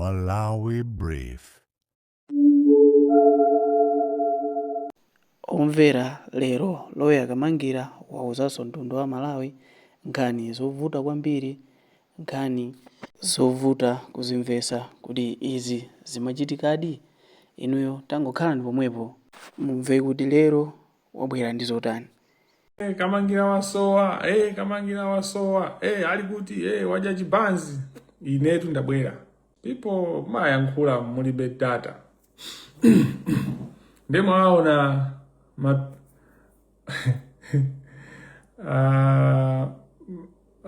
Malawi Brief. Omvera lero Lawyer Kamangira wauzanso mtundu wa Malawi nkhani zovuta kwambiri, nkhani zovuta kuzimvesa kuti izi zimachitikadi? Inuyo tangokhalani pomwepo mumve kuti lero wabwera ndi zotani. Hey, Kamangira wasowa hey, Kamangira wasowa hey, ali kuti hey, wadya chibanzi. Inetu ndabwera. People mayankhula mulibe data nde mwaona ma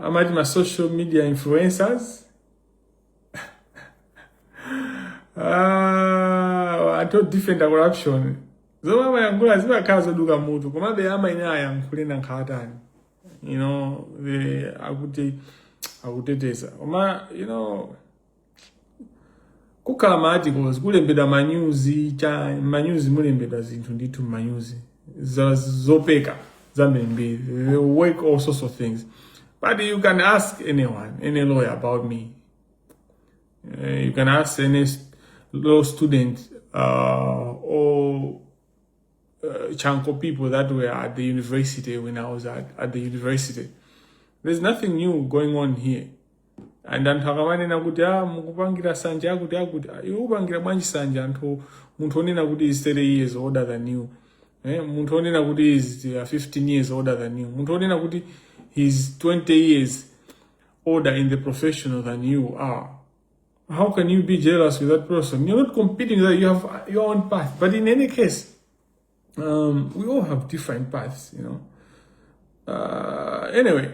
amati ma social media influencers anthu odefenda corruption zomwe amayankhula zimakhala zoduka mutu komabe amayenera ayankhule nankhalatani the akuti akuteteza koma kukhala ma articles kulembedwa manyuzi cha manyuzi mulembedwa zinthu ndithu manyuzi zopeka zambirimbiri. They work all sorts of things, but you can ask anyone, any lawyer about me. You can ask any law student or chanko people that were at the university when I was at the university. There's nothing new going on here. And anthu akamanena kuti ah, mukupangira sanje akuti akuti ah, iwe upangira bwanji sanje anthu munthu onena kuti is 30 years older than you, eh, munthu onena kuti is 15 years older than you, munthu onena kuti he's 20 years older in the professional than you are. How can you be jealous with that person? You're not competing with that. You have your own path. But in any case, we all have different paths. Anyway,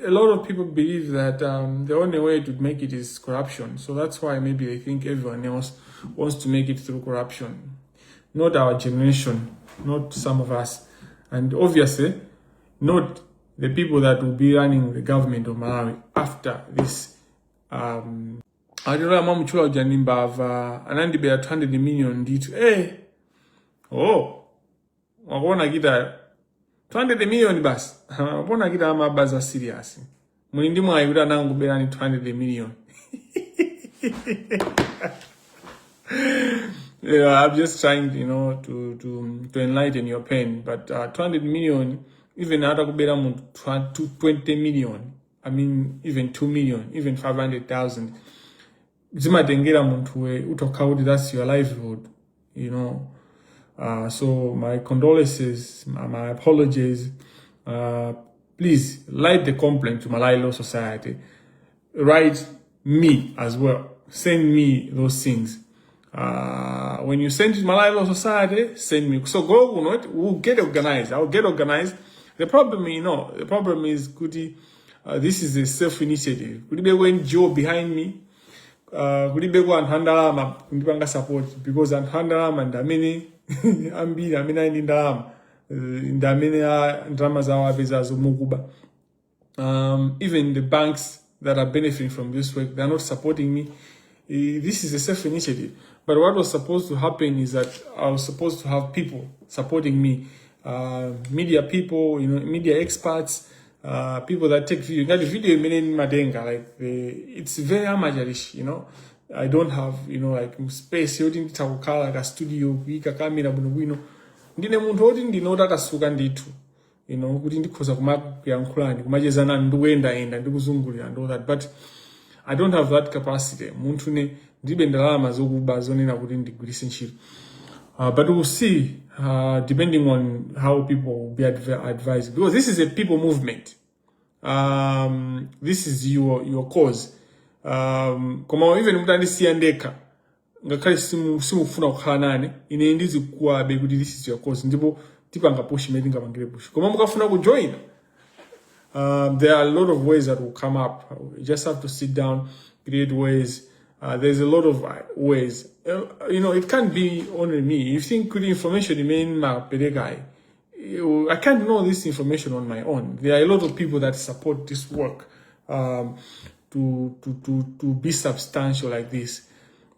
a lot of people believe that the only way to make it is corruption. So that's why maybe they think everyone else wants to make it through corruption. Not our generation, not some of us. And obviously, not the people that will be running the government of Malawi after this. Atiloya mwamutchula uja ndi mbava anandibera 200 million ndithu eh oh wakuona kitayo 200 million basi wakuona kita amaba za serious muli ndi mwayi kuti anangoberani 200 million. Yeah, I'm just trying, to enlighten your pain. But 200 million, even atakubera munthu 20 million, I mean, even 2 million, even 500,000, zimatengera munthu we utokha kuti that's your livelihood. So my condolences, my apologies. Please write the complaint to Malawi Law Society. Write me as well. Send me those things. When you send it to Malawi Law Society, send me. So go, we'll get organized. I'll get organized. The problem, the problem is, kuti, this is a self-initiative. Kulibe NGO behind me. Kulibeko anthu andalama kundipanga support because anthu andalama ndi amene ambiri amene ali ndi ndalama ndi amene ndalama zawo apezazo mukuba. Even the banks that are benefiting from this work, they are not supporting me. This is a self-initiative. But what was supposed to happen is that I was supposed to have people supporting me, media people, media experts, people that take video. Ngati video imene ndimatenga, like it's very amateurish. I don't have, like space yoti nditha kukhala ka studio kuyika kamera bwinobwino. Ndine munthu woti ndine wotakasuka ndithu. Kuti ndikhoza kumakuyankhulani kumacheza nanu ndikuyendayenda ndikuzungulira and all that, but I don't have that capacity. Munthu ne ndilibe ndalama zokuba zonena kuti ndigwiritse ntchito. But we'll see, depending on how people will be advised, because this is a people movement. This is your cause. Koma even mutandisiya ndekha ngakhale simufuna kukhala nane ine ndizikuwabe kuti this is your cause ndipo tipanga push imene tingapangire push. Koma mukafuna kujoin, there are a lot of ways that will come up. You just have to sit down, create ways. There's a lot of ways. It can't be only me. You think kuti information imene ndimaperekayi, I can't know this information on my own. There are a lot of people that support this work to be substantial like this.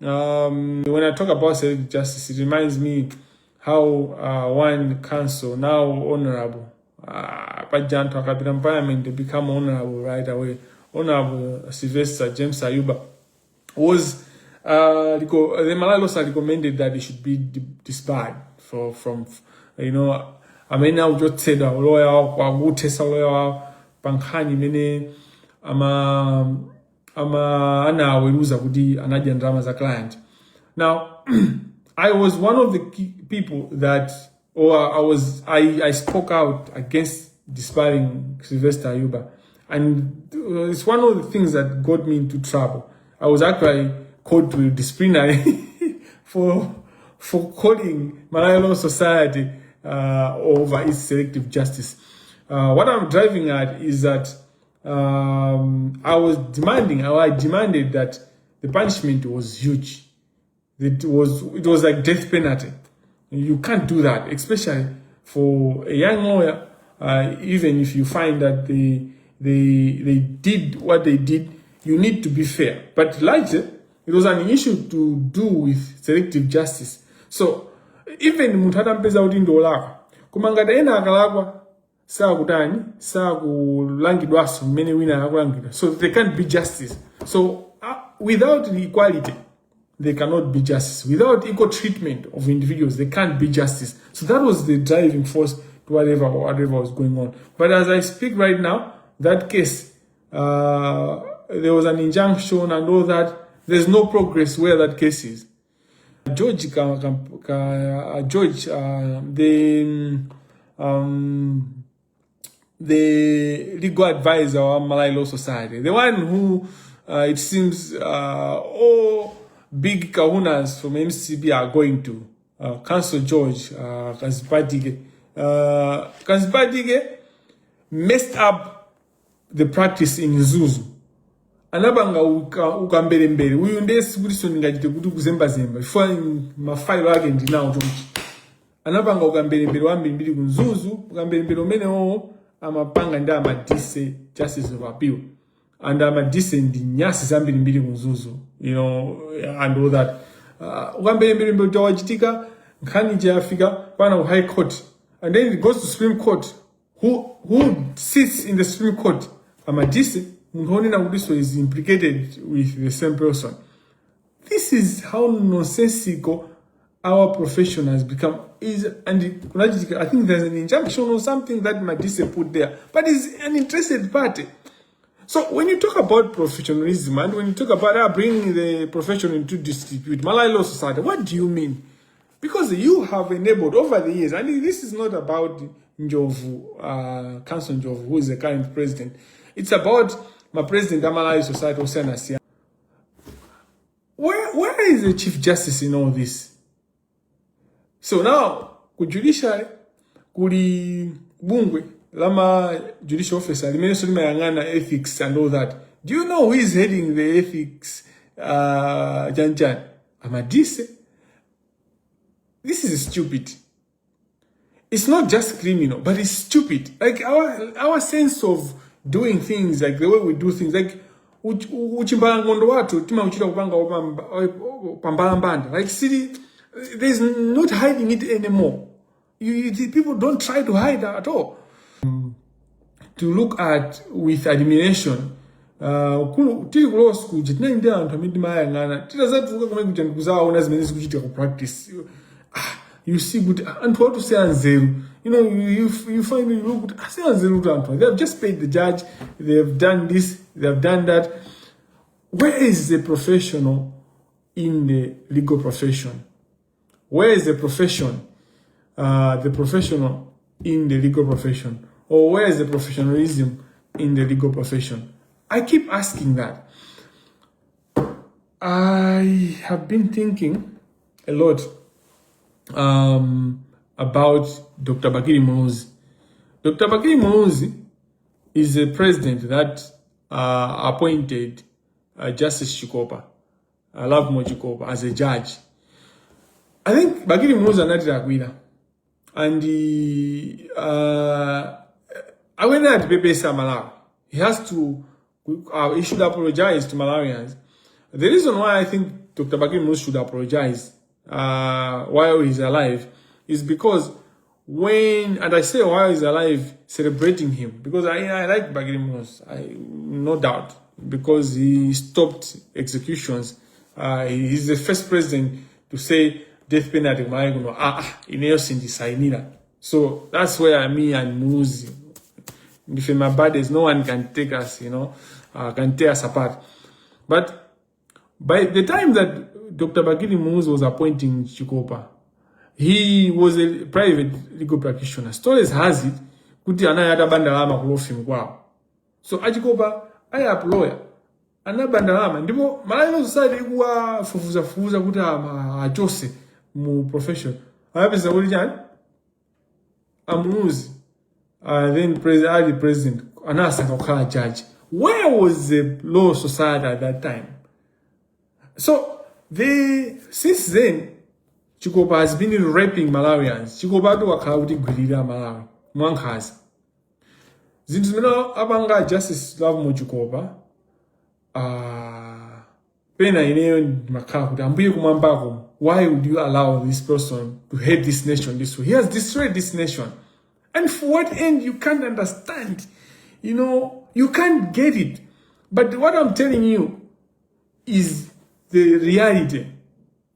When I talk about selective justice, it reminds me how one counsel, now honorable, paja anthu akapita parliament, they become honorable right away. Honorable Sylvester James Ayuba. Was the Malawi Law Society recommended that he should be disbarred for from amene akuchotsedwa uloya wawo, akuthetsa uloya wawo pa nkhani imene ama anaweruza kuti anadya ndalama za client. Now, I was one of the key people that, or I was, I spoke out against disbarring Sylvester Ayuba. And it's one of the things that got me into trouble. I was actually called to disciplinary for calling Malawi Law Society over its selective justice. What I'm driving at is that I was demanding, or I demanded that the punishment was huge. It was like death penalty. You can't do that, especially for a young lawyer. Even if you find that they did what they did, you need to be fair. But largely, it was an issue to do with selective justice. So even munthu atampeza kuti ndiolakwa, koma ngati ena akalakwa sakutani, sakulangidwanso mmene wina akulangidwa, so there can't be justice. So without equality there cannot be justice. Without equal treatment of individuals, there can't be justice. So that was the driving force to whatever was going on. But as I speak right now, that case, there was an injunction and all that. There's no progress where that case is. George, George, the legal advisor of Malawi Law Society, the one who it seems all big kahunas from MCP are going to, Counsel George Kadzipatike. Kadzipatike messed up the practice in Mzuzu. Anapanga ukamberembere uyu ndiye sikuti ndingachite kuti kuzembazemba chifukwa mafailo ake ndinawo chonchi. Anapanga ukamberembere wambirimbiri ku Mzuzu. Ukamberembere umenewo amapanga ndi a Madise, justice of appeal, and a Madise ndi nyasi zambirimbiri ku Mzuzu and all that. Ukamberembere uja wachitika, nkhani yafika pana ku High Court, and then it goes to Supreme Court. Who sits in the Supreme Court? A Madise, munthu onena kuti so is implicated with the same person. This is how nonsensical our profession has become. Is and kunachitika, I think there's an injunction or something that Madise put there, but it's an interested party. So when you talk about professionalism and when you talk about bringing the profession into dispute, Malawi Law Society, what do you mean? Because you have enabled over the years, and this is not about Njovu, Counsel Njovu, who is the current president. It's about my president, Malawi Society, osiyanasiyana. Where is the Chief Justice in all this? So now, ku judiciary, kuli bungwe lama judicial officer limenenso limayang'ana ethics and all that. Do you know who is heading the ethics janjan? A Madise. This is stupid. It's not just criminal, but it's stupid. Like our sense of doing things, like the way we do things, like uchimbalangondo wathu timauchita kupanga pambalambanda. Like city, there's not hiding it anymore. The people don't try to hide at all. To look at with admiration, tili ku law school tinali ndi anthu amene timayang'ana titazatuluka kumene kuja ndikuzawaona zimene zikuchitika ku practice. Ah, you see kuti anthu atu si anzeru. You find, you look kuti asi anzeru kuti anthu, they have just paid the judge, they have done this, they have done that. Where is the professional in the legal profession? Where is the profession, the professional in the legal profession? Or where is the professionalism in the legal profession? I keep asking that. I have been thinking a lot about Dr. Bakili Muluzi. Dr. Bakili Muluzi is a president that appointed Justice Chikopa, Lovemore Chikopa, as a judge. I think Bakili Muluzi anatilakwira and akuyenera atipepesa Malawi. He has to, he should apologize to Malawians. The reason why I think Dr. Bakili Muluzi should apologize while he's alive is because when, and I say while he's alive, celebrating him, because I like Bakili Muluzi, I, no doubt. because he stopped executions. He's the first president to say death penalty Malawi kuno, ah, ah, ineyo sindisayinira. So that's where me and Muluzi ndife my buddies. No one can take us, can tear us apart. But by the time that Dr. Bakili Muluzi was appointing Chikopa, he was a private legal practitioner. Stories has it kuti anali ataba ndalama ku law firm kwawo. So aChikopa ali a lawyer, anaba ndalama, ndipo Malawi Law Society ikuwafufuzafufuza kuti achose mu profession. Anapeza kuti chani, aMuluzi, then president, ali president, anasankha kukhala judge. Where was the law society at that time? So the since then Chikopa has been raping Malawians. Chikopa atu wakhala kutigwirira Malawi mwankhanza. Zinthu zimene apanga Justice Lovemore Chikopa, pena ineyo ndimakhala kuti, Ambuye kumwambako, why would you allow this person to hate this nation this way? He has destroyed this nation, and for what end? You can't understand, you can't get it. But what I'm telling you is the reality,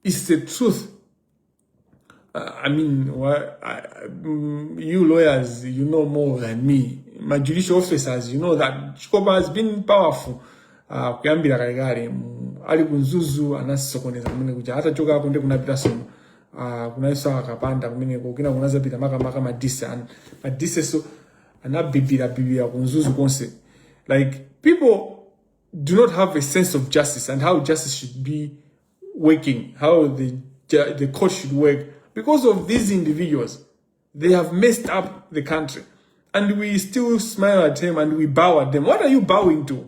is the truth. I mean, what, you lawyers, you know more than me. My judicial officers, you know that Chikopa has been powerful. Kuyambira kalekale ali ku Mzuzu anasokoneza kumene kuja. Atachokako ndi kunapitanso kunalinso akapanda kumeneko, kina kunazapita makamaka Madise. Madise so anabibira bibira ku Mzuzu konse. Like, people do not have a sense of justice and how justice should be working, how the court should work. Because of these individuals, they have messed up the country. And we still smile at them and we bow at them. What are you bowing to?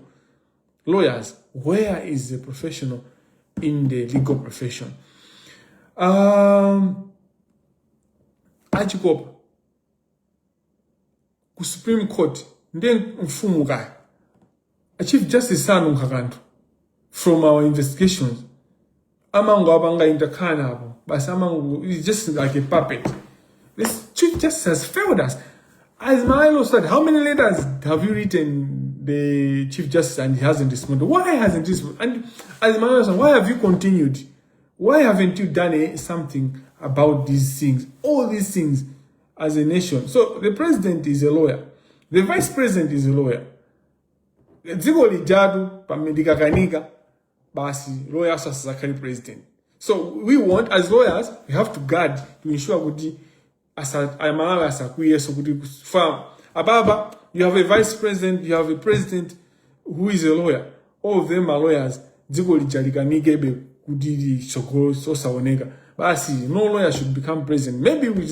Lawyers, where is the professional in the legal profession? AChikopa ku Supreme Court ndiye mfumu kaya. A Chief Justice sanunkha kanthu. From our investigations, amango apanga intakhala apo basi, amango, it's just like a puppet. This Chief Justice has failed us. As Milo said, how many letters have you written the Chief Justice and he hasn't responded? Why hasn't he responded? And as Milo said, why have you continued? Why haven't you done something about these things, all these things, as a nation? So the president is a lawyer, the vice president is a lawyer. Dziko lijatu pamene likakanika basi, lawyer asasakhale president. So we want, as lawyers, we have to guard to ensure kuti Amalawi asakwiyeso kuti fa ababa. You have a vice president, you have a president who is a lawyer. All of them are lawyers. Dziko lija likanikebe kuti litsogolo sosaoneka basi, no lawyer should become president. Maybe we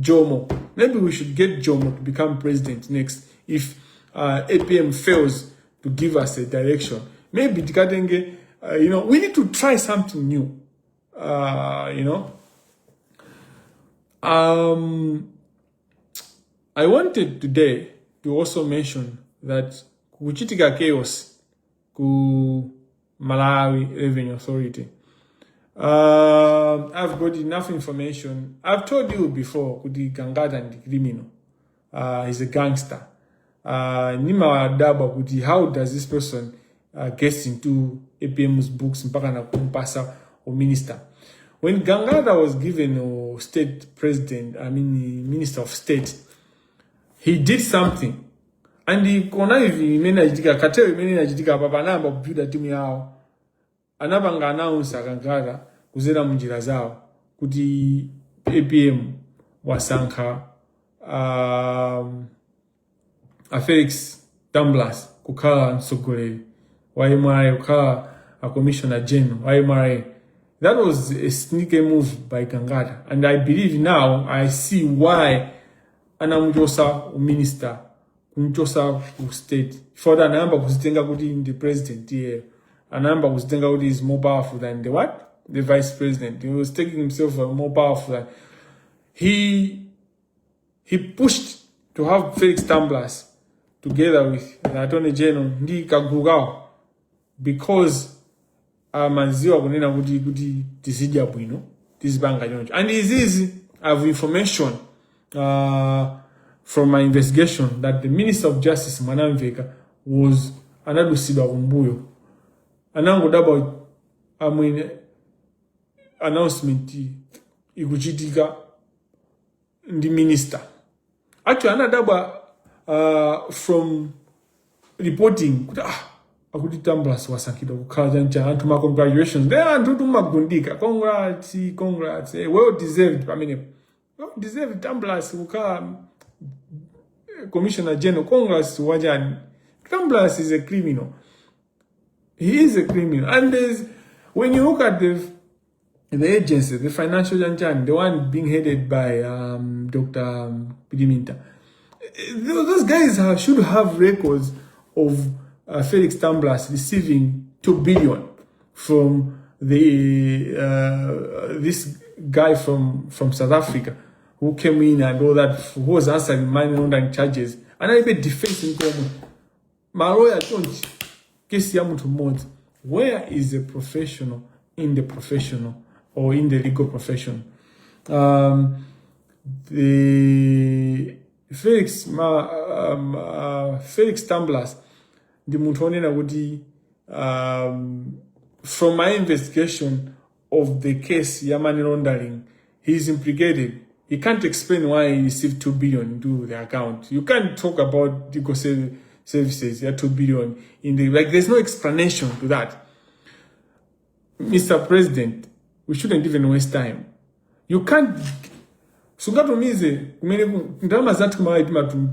Jomo, maybe we should get Jomo to become president next if APM fails to give us a direction. Maybe tikatenge, we need to try something new. I wanted today to also mention that kuchitika chaos ku Malawi Revenue Authority. I've got enough information. I've told you before, kuti Gangata ndi criminal. He's a gangster. Nimadabwa kuti how does this person get into APM's books mpaka na kumpasa o minister. When Gangata was given a state president, I mean minister of state, he did something. And the connive imene achitika, cartel imene inachitika apa, panayamba kubuilda timu yawo. Anapanga announce aGangata kuzera munjira zawo kuti APM wasankha a Felix Tambulasi kukhala mtsogoleri wa MRA, kukhala a commissioner general wa MRA. That was a sneaky move by Gangata, and I believe now I see why anamuchosa uminister, kumchosa ku state, for anayamba kuzitenga kuti ndi president iyeyo. Anayamba kuzitenga kuti is more powerful than the what, the vice president. He was taking himself more powerful than he pushed to have Felix Tambulasi together with the attorney general ndi kagulu kawo because amaziwa kunena kuti tizidya bwino, tizipanga choncho. And izizi, I have information from my investigation that the Minister of Justice Mwanamveka was Anadusidwa kumbuyo, anangodabwa amwene announcement ikuchitika ndi minister. Actually anadabwa from reporting kuti ah, akuti Tambulasi wasankhidwa kukhala chancha, anthu ma congratulations, then anthu tumagundika, "Congrats, congrats, eh, well deserved." Pamenepo, well deserved, Tambulasi kukhala commissioner general. Congrats wachani? Tambulasi is a criminal. He is a criminal. And there's when you look at the agency, the financial chanchani, the one being headed by Dr. Piliminta, those guys should have records of Felix Tambulasi receiving 2 billion from the this guy from South Africa who came in and all that, who was answering money laundering charges. Analibe defense nkomwe. Maloya chonchi, kesi ya munthu mmodzi. Where is the professional in the professional or in the legal profession? The Felix ma, Felix Tambulasi ndi munthu onena kuti from my investigation of the case ya money laundering, he is implicated. He can't explain why he received 2 billion into the account. You can't talk about legal services ya 2 billion in the, like, there's no explanation to that. Mr. President, we shouldn't even waste time. You can't, sungatumize kumene ndalama zathu kumalawi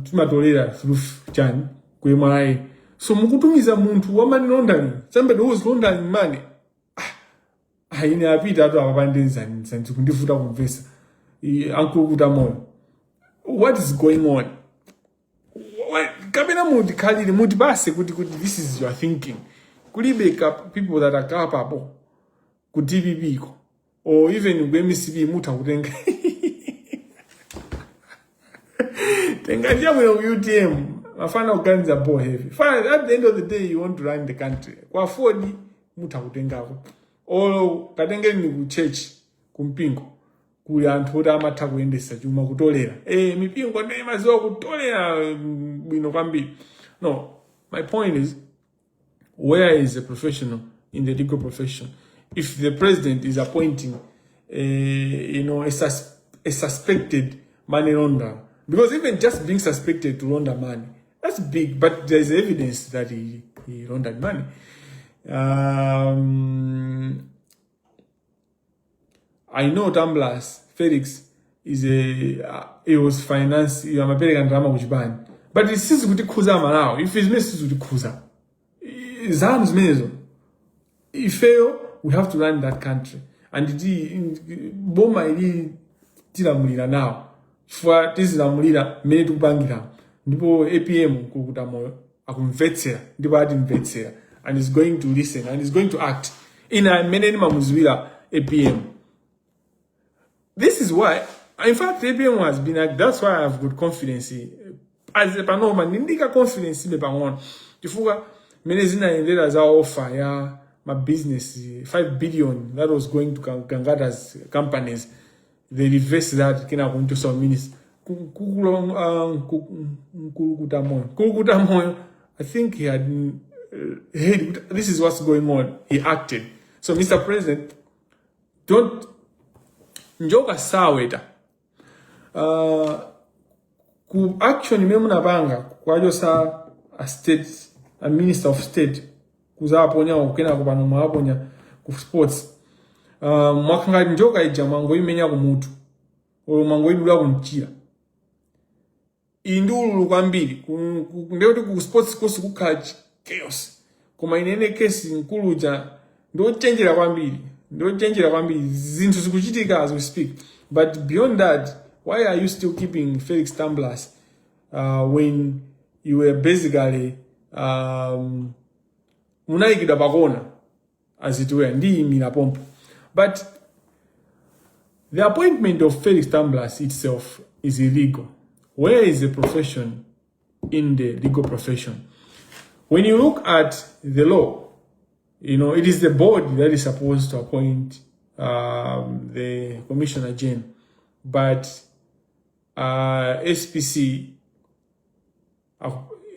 timatolera through chani, ku MRA. So mukutumiza munthu wa money laundering, somebody who is laundering money. Ah, ine apita atu apa pandezani kundivuta kumvesa. Ankulukuta moyo, what is going on? Kapena mutikhalire mutipase kuti this is your thinking. Kulibe people that are capable ku DPP ko or even ku MCP? Mutha kutenga tenga chabwino ku UTM, mafana kuganiza ball heavy. Fine, at the end of the day you want to run the country. Kwa Ford mutha kutengako or katengeni ku church, kumpingo kuli anthu oti amatha kuyendesa chuma, kutolera. Mipingo ndiyo imaziwa kutolera bwino kwambiri. No, my point is, where is the professional in the legal profession if the president is appointing a suspected money launderer? Because even just being suspected to launder money, that's big, but there's evidence that he laundered money. I know Tambulasi Felix is a he was finance, amapereka ndalama kuchipani, but sizikutikhuza Malawi ife zimene sizikutikhuza zanu zimenezo. Ifeyo we have to run that country and ti boma ili tilamulira nawo chifukwa tizilamulira mmene tikupangira. Ndipo APM Kulukuta Moyo akumvetsera ndipo atimvetsera and is going to listen and is going to act ina mmene ndimamuziwira APM. This is why, in fact, APM has been, that's why I've got confidence as panoma ndindika confidence ibe pang'ono, chifukwa mmene zinayendera za offer ya ma business 5 billion that was going to Gangata's companies, they reversed that. Kina kunchosa minister Nkulukuta Moyo, Nkulukuta Moyo, I think he had heard this is what's going on. He acted. So Mr. President, don't, njoka saweta. Ku action imene munapanga kwachosa a state, a minister of state, kuzaponya kenako pano mwaponya ku sports, mwakhala ngati njoka ija mwangoimenya kumutu oyo mwangoidula kumchira. Iyi ndi ululu kwambiri. Ndekuti ku sports kosi kukhala chaos. Koma inene kesi mkuluja ndiochenjera kwambiri, ndiochenjera kwambiri. Zinthu zikuchitika as we speak. But beyond that, why are you still keeping Felix Tambulasi when you were basically munayikidwa pakona, as it were? Ndiyimira pompo. But the appointment of Felix Tambulasi itself is illegal. Where is the profession in the legal profession? When you look at the law, it is the board that is supposed to appoint the commissioner general, but SPC,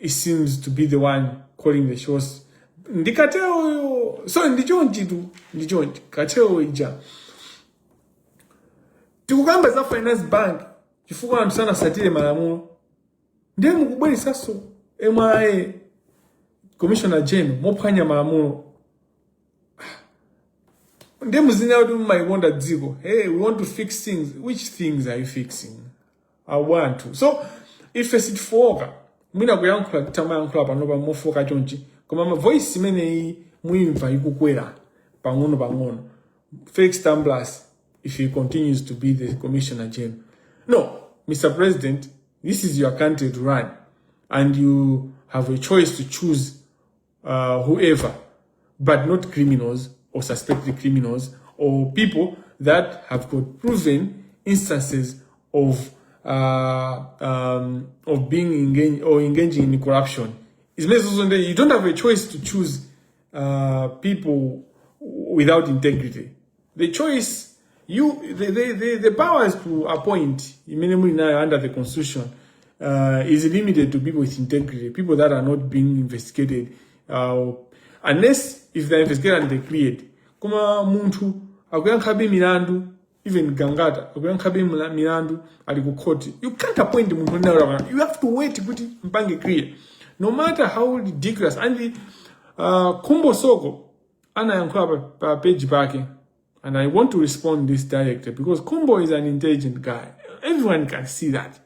it seems to be the one calling the shots. calling the shots ndi cartel yo. So ndi chonchi tu, ndi chonchi cartel ija. Tikukamba za Finance Bank chifukwa anthu sanasatire malamulo, ndiye mukubweresanso MRA Commissioner General mophwanya malamulo. Ndiye muzinena kuti mumayikonda dziko. Hey, we want to fix things. Which things are you fixing? I want to. So ife sitifoka mwina kuyankhula, titamayankhula panopa mofoka chonchi, koma ma voice imeneyi muimva ikukwera pang'ono pang'ono. Felix Tambulasi, if he continues to be the Commissioner General, no, Mr President, this is your country to run and you have a choice to choose whoever, but not criminals or suspected criminals or people that have got proven instances of being engaged or engaging in corruption. You don't have a choice to choose people without integrity. The choice, you the powers to appoint imene muli nayo under the constitution is limited to people with integrity, people that are not being investigated, unless if they're investigated and they cleared. Koma munthu akuyankhabe milandu, even Gangata akuyankhabe milandu, ali ku court. You can't appoint munthu onena, you have to wait kuti mpange clear, no matter how ridiculous. And Khumbo Soko anayankhula pa page pake, and I want to respond this directly because Khumbo is an intelligent guy. Everyone can see that.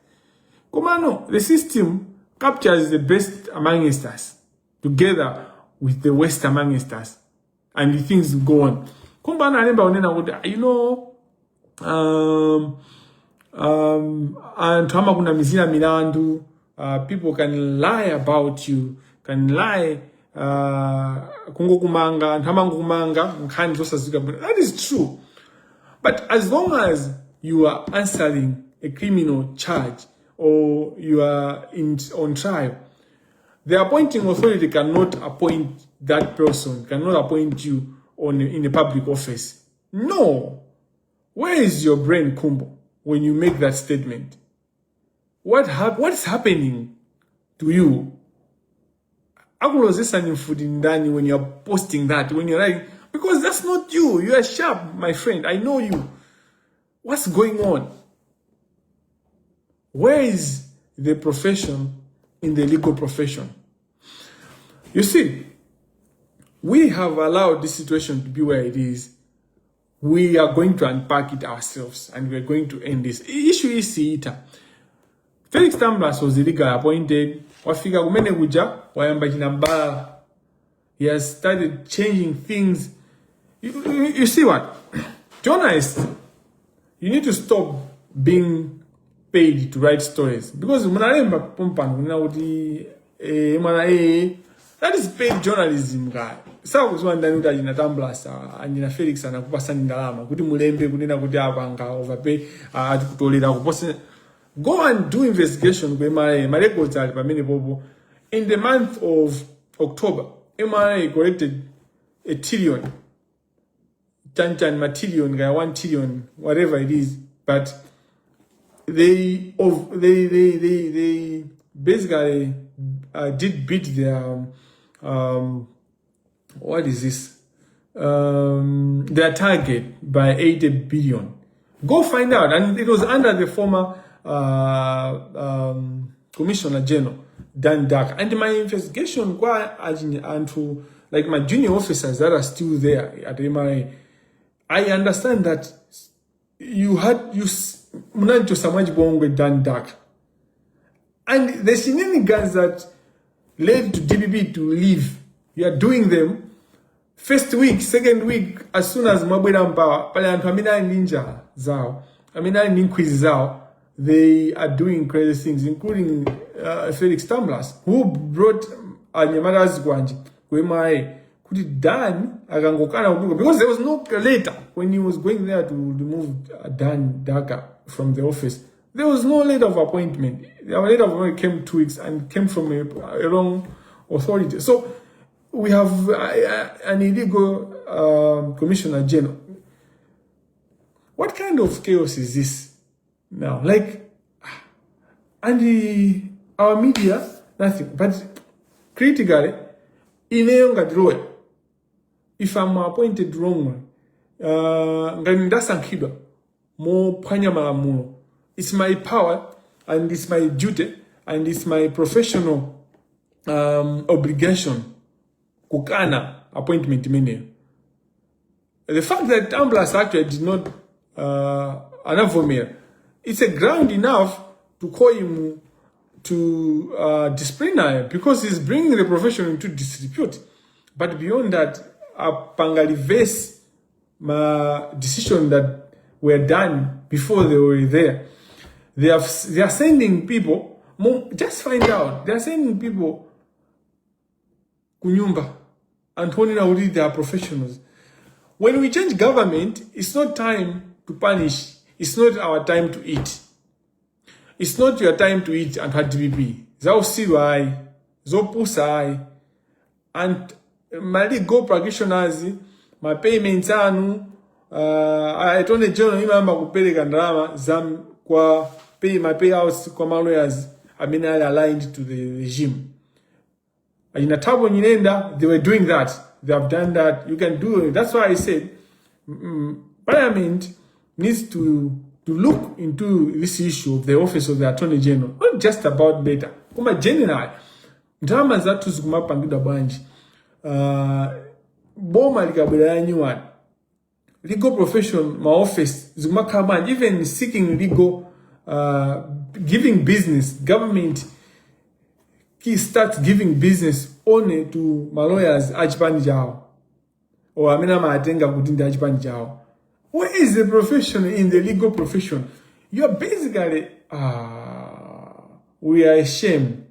Komano, the system captures the best amongst us together with the worst amongst us, and the things go on. Khumbo analemba unena kuti anthu amakunamizira milandu. People can lie about you, can lie, kungokumanga, anthu amangokumanga nkhani zosadziwika bwino. That is true, but as long as you are answering a criminal charge or you are on trial, the appointing authority cannot appoint that person, cannot appoint you on in a public office. No. Where is your brain, Khumbo, when you make that statement? What's happening to you? Akulozesani mfuti ndani when you're posting that, when you're writing? Because that's not you. You are sharp, my friend. I know you. What's going on? Where is the profession in the legal profession? You see, we have allowed this situation to be where it is. We are going to unpack it ourselves and we are going to end this issue. Isita Felix Tambulasi was illegally appointed. Wafika kumene kuja, wayamba chinambala. He has started changing things. You see what? Journalists, you need to stop being paid to write stories, because munalemba pompano kunena kuti mwana that is paid journalism guy. Sakuziwa ndani kuti achina Tambulasi, achina Felix anakupasani ndalama kuti mulembe kunena kuti apanga overpay, atikutolera kuposa. Go and do investigation ku MRA. Ma records ali pamene popo. In the month of October, MRA collected a trillion chanchan ma trillion kaya 1 trillion, whatever it is, but they of they they they they basically did beat their what is this, their target by 80 billion. Go find out. And it was under the former Commissioner General Dan Daka. And my investigation kwa anthu like my junior officers that are still there at MRA, I understand that you had you munanchosa mwachipongwe Dan Daka, and the shenanigans that led to DPP to leave, you are doing them first week, second week, as soon as mwabwera mpawa. Pali anthu amene ali ndi njala zawo, amene ali ndi nkhwizi zawo. They are doing crazy things, including Felix Tambulasi, who brought anyamata azikwanje ku MRA kuti Dan akangokana kupika, because there was no letter when he was going there to remove Dan Daka from the office. There was no letter of appointment. The letter of appointment came 2 weeks and came from a wrong authority. So we have an illegal Commissioner General. What kind of chaos is this now? Like, and our media, nothing. But critically, Ineyo ngati lawyer, if I'm appointed wrongly, ngati ndasankhidwa mophwanya malamulo, it's my power and it's my duty and it's my professional obligation kukana appointment imeneyo. The fact that Tambulasi actually did not anavomera, it's a ground enough to call him to disciplinary because he's bringing the profession into disrepute. But beyond that, apanga reverse ma decision that were done before they were there. They are sending people, just find out, they are sending people kunyumba anthu onena kuti they are professionals. When we change government, it's not time to punish. It's not our time to eat. It's not your time to eat, anthu a DPP. Zausiru ayi, zopusa ayi. And ma legal practitioners, ma payments anu, Attorney General imayamba kupereka ndalama za kwa pay, ma payouts kwa ma lawyers amene ali aligned to the regime. Achina Thabo Nyirenda, they were doing that. They have done that. You can do it. That's why I said Parliament needs to look into this issue of the office of the Attorney General. Not just about data. Koma general, ndalama zathu zikumapangidwa bwanji. Boma likabwera la new one. Legal profession, ma office, zikumakhala bwanji. Even seeking legal, giving business, government he starts giving business only to ma lawyers achipani chawo or amene amatenga kuti ndi achipani chawo. Where is the profession in the legal profession? You are basically, we are ashamed.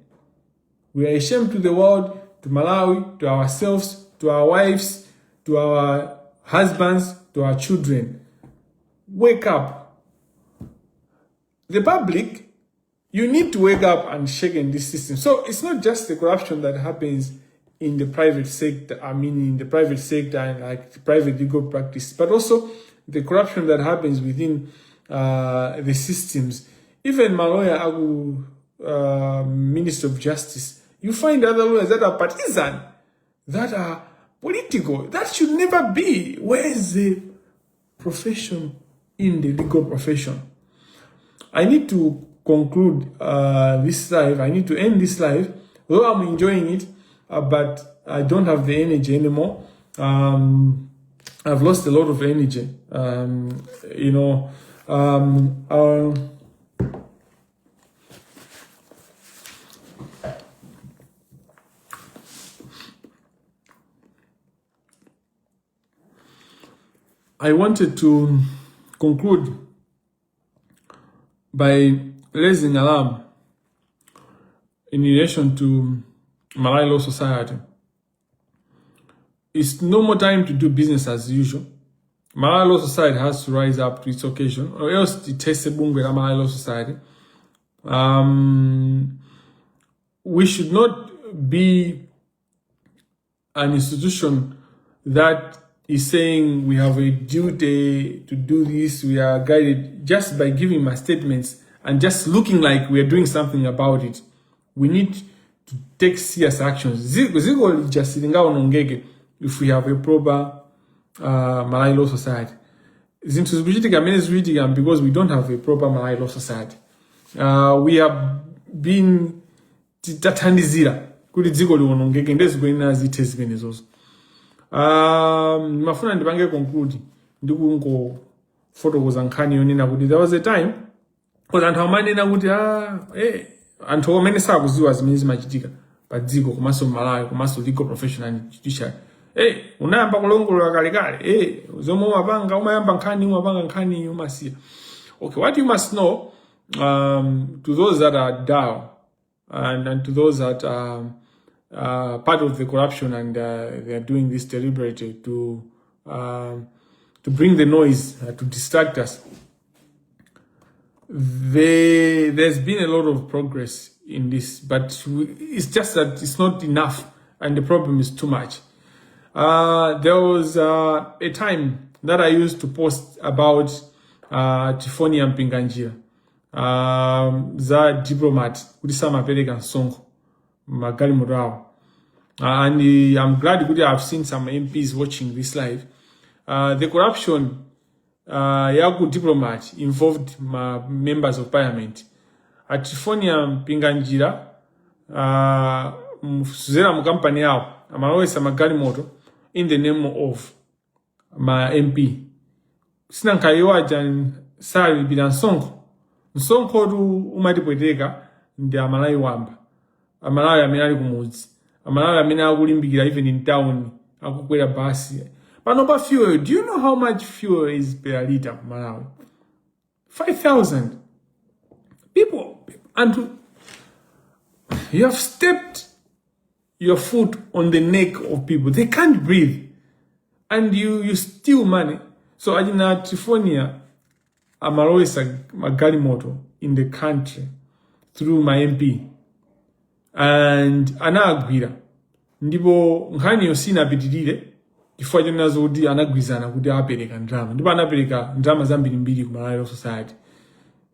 We are ashamed to the world, to Malawi, to ourselves, to our wives, to our husbands, to our children. Wake up. The public, you need to wake up and shake in this system. So it's not just the corruption that happens in the private sector, I mean in the private sector and like the private legal practice, but also the corruption that happens within the systems. Even ma lawyer aku, Minister of Justice, you find other lawyers that are partisan, that are political. That should never be. Where is the profession in the legal profession? I need to conclude this live. I need to end this live, though I'm enjoying it, but I don't have the energy anymore. I've lost a lot of energy. I wanted to conclude by raising alarm in relation to Malawi Law Society. It's no more time to do business as usual. Malawi Law Society has to rise up to its occasion, or else tithetse bungwe la Malawi Law Society. We should not be an institution that is saying we have a duty to do this, we are guided just by giving my statements and just looking like we are doing something about it. We need to take serious actions. Dziko lija silingaonongeke if we have a proper Malawi Law Society. Zinthu zikuchitika mmene zikuchitika because we don't have a proper Malawi Law Society. We have been tathandizira kuti dziko liwonongeke nde zikuyenera zithe zimenezozo. Ndimafuna ndipange conclude ndikungofotokoza nkhani yonena kuti there was a time because anthu amanena kuti anthu amene sakuziwa zimene zimachitika pa dziko komanso Malawi komanso legal profession and judiciary, unayamba kulongolola kalekale, zomwe umapanga, umayamba nkhani, umapanga nkhani, umasiya. Okay, what you must know, to those that are down and to those that are part of the corruption and they are doing this deliberately to bring the noise, to distract us. There's been a lot of progress in this, but it's just that it's not enough and the problem is too much. There was a time that I used to post about Triephonia Mpinganjira, za Diplomat kuti samapereka msonkho magalimoto awo. And I'm glad kuti I've seen some MPs watching this live. The corruption ya ku Diplomat involved ma members of parliament. A Triephonia Mpinganjira, kuzera mu kampani yawo amalowesa magalimoto in the name of ma MP. Sinanka iwo aja salipira msonkho? Msonkhotu umatipweteka ndi Amalawi wamba, Amalawi amene ali kumudzi, Amalawi amene akulimbikira even in town, akukwera basi. Pano pa fuel, do you know how much fuel is per liter ku Malawi? 5000. People, anthu, you have stepped your foot on the neck of people. They can't breathe and you steal money. So achina Triephonia amalowesa magalimoto in the country through ma MP and anagwira, ndipo nkhaniyo sinapitirire chifukwa chonenazo kuti anagwirizana kuti apereka ndalama, ndipo anapereka ndalama zambirimbiri ku Malawi Law Society.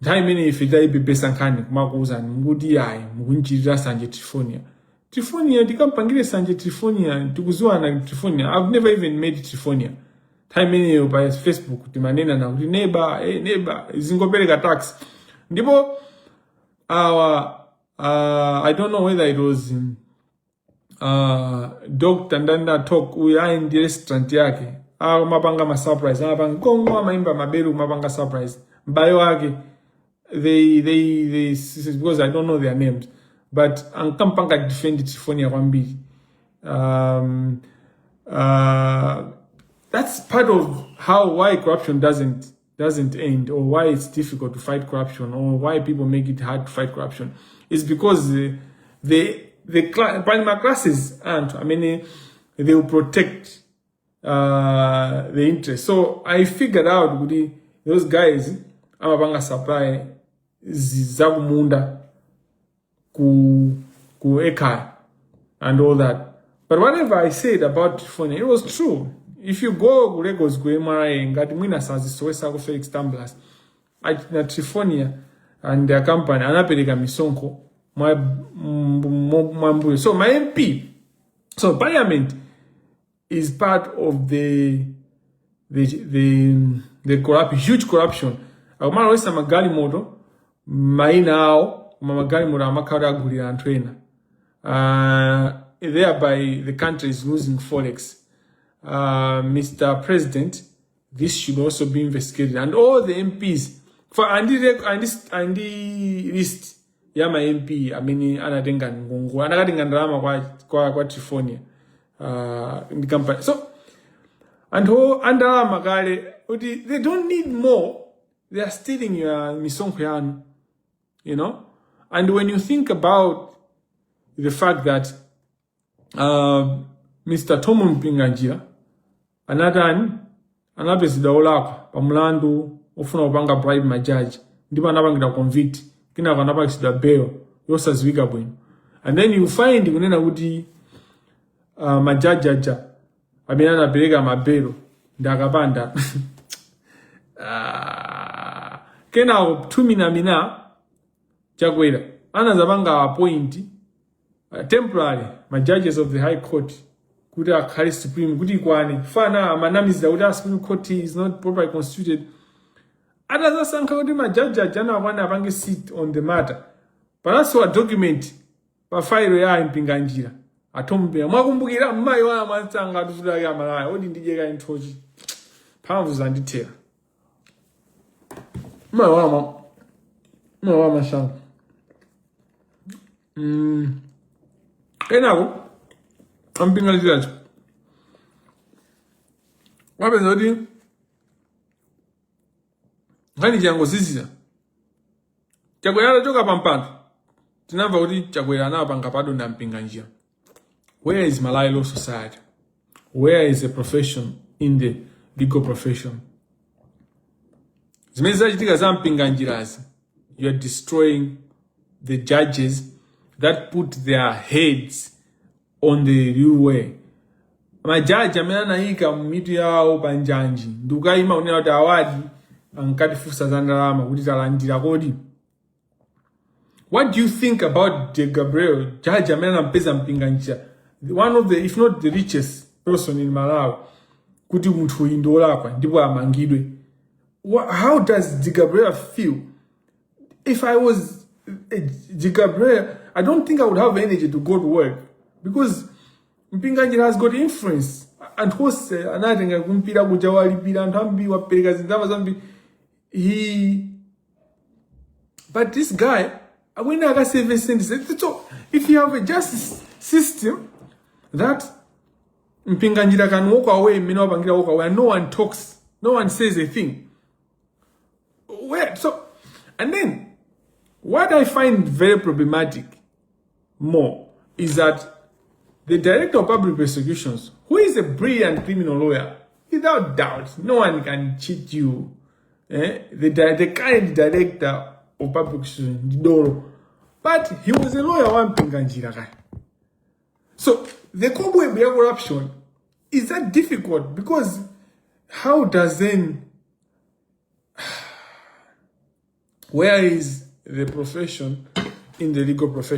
Nthawi imene ife tayipepesa nkhani, kumakuwuzani, mukuti ayi, mukunchitira sanje Triephonia. Triephonia, tikampangire sanje Triephonia? Tikuziwana Triephonia? I've never even met Triephonia. Nthawi imeneyo pa Facebook timanena na kuti neba, neba zingopereka tax. Ndipo awa, I don't know whether it was Dr. Ndanda Talk, uyu ayi ndi restaurant yake, amapanga ma surprise, amapanga gongo, amaimba maberu, kumapanga surprise m'bale wake. They, because I don't know their names, but ankampanga defend Triephonia kwambiri. That's part of how why corruption doesn't end, or why it's difficult to fight corruption, or why people make it hard to fight corruption, is because the ma classes anthu, I mean, they will protect the interest. So I figured out kuti those guys amapanga supply zakumunda ku Ekhaya and all that. But whatever I said about Triephonia, it was true. If you go ku Lagos, ku MRA, ngati mwina sazisowesako Felix Tambulasi, na Triephonia and their company anapereka misonkho mwambuyo. So my MP, so parliament is part of the corrupt, huge corruption. Akumalowesa magalimoto maina awo, koma magalimoto amakhala agulira anthu ena, thereby the country is losing forex. Mr. President, this should also be investigated, and all the MPs for andi list ya ma MP amene anatenga ngongo, anakatenga ndalama kwa Triephonia ndi company. So anthu andalama kale kuti they don't need more, they are stealing your misonkho yanu. And when you think about the fact that Mr. Tom Mpinganjira anatani, anapezedwa olakwa pa mlandu ofuna kupanga bribe majaji, ndipo anapangidwa convict, kenako anapangitsidwa bail yosaziwika bwino, and then you find kunena kuti majaji aja amene anapereka mabelo ndi akapanda. Kenako thuminamina Chakwera anazapanga appoint temporary ma judges of the High Court kuti akhale supreme, kuti ikwane fana amanamizira kuti a Supreme Court is not properly constituted. Atazasankha kuti majaji aja anakwana apange sit on the matter, panasowa document pa failo ya Mpinganjira, athompera. Mwakumbukira mmayi wa mwansanga atutulake amalaya odi ndidye kayi nthochi, mphamvu zandithera. Mmayi wa mmayi wa mashanga. Kenako ampinganjiracho wapeza kuti nkhani chiyangozizira. Chakwera atachoka pampando, tinamva kuti Chakwera anapanga pardon a Mpinganjira. Where is Malawi Law Society? Where is the profession in the legal profession? Zimene zachitika za Mpinganjirazi, you are destroying the judges that put their heads on the real way. Majaji amene anayika mitu yawo pa njanji ndikukayima kunena kuti awadi ankatifunsa za ndalama kuti talandira kodi. What do you think about De Gabriel, judge amene anampeza Mpinganjira? One of the, if not the richest person in Malawi, kuti munthu uyu ndi olakwa ndipo amangidwe. How does DeGabriele feel? If I was DeGabriele, I don't think I would have energy to go to work because Mpinganjira has got influence. Anthu onse anatenga kumpira kuja walipira anthu ambiri wapereka zindalama zambiri. He but this guy akuyenera akaserve sentence. So if you have a justice system that Mpinganjira can walk away mmene wapangira walk away and no one talks, no one says a thing. Where so and then what I find very problematic more is that the Director of Public Prosecutions, who is a brilliant criminal lawyer, without doubt, no one can cheat you. Eh? The current Director of Public Prosecutions, Didoro, but he was a lawyer wa Mpinganjira guy. So the cobweb ya corruption is that difficult because how does then where is the profession in the legal profession?